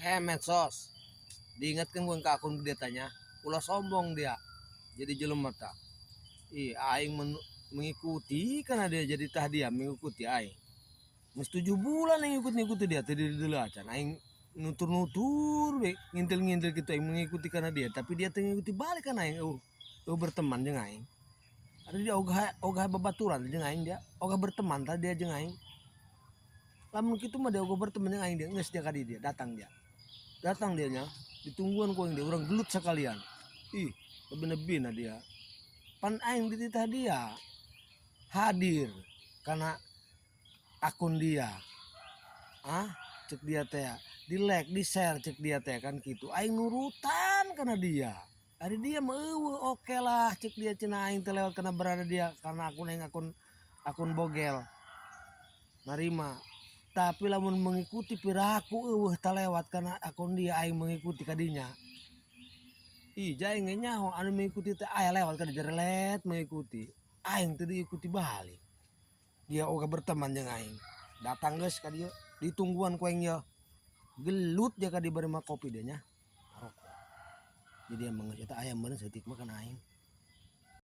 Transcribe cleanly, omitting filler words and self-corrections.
Heh, medsos, diingatkan gue ke akun dia tanya, ulah sombong dia jadi jelema tah. Ih, aing mengikuti karena dia jadi tah dia mengikuti aing. Geus 7 bulan aing ngikut-ngikuti dia teh di acan aing nutur-nutur we, ngintil-ngintil gitu aing mengikuti karena dia, tapi dia teh ngikuti balik kan aing berteman jeung aing. Ada dia ogah ogah babaturan jeung aing, dia ogah berteman tah dia jeung aing. Lamun kitu mah dia ogah berteman jeung aing, dia geus dia ka dia datang, dia datang, dia nya ditungguan ku aing, dia urang gelut sekalian. Ih, lebih-lebih nah dia pan aing dititah dia hadir karena akun dia, ah, cek dia teh di like, di share, cek dia teh kan gitu. Aing nurutan karena dia ada dia mah eueuh, oke lah cek dia cenah, aing teh lewat karena berada dia karena akun aing akun akun bogel narima. Tapi lamun mengikuti piraku eueuh lewat karena akun dia aing mengikuti kadinya. Ih, jaing ge nyaho anu mengikuti teh aya lewat ka jerelet mengikuti aing teh, diikuti balik dia ogah berteman jeung aing. Datang geus ka dieu, ditungguan ku aing ye, gelut dia ka dieu bari mah kopi dia nya rokok. Jadi emang eta aya meureun saeutik mah kana aing.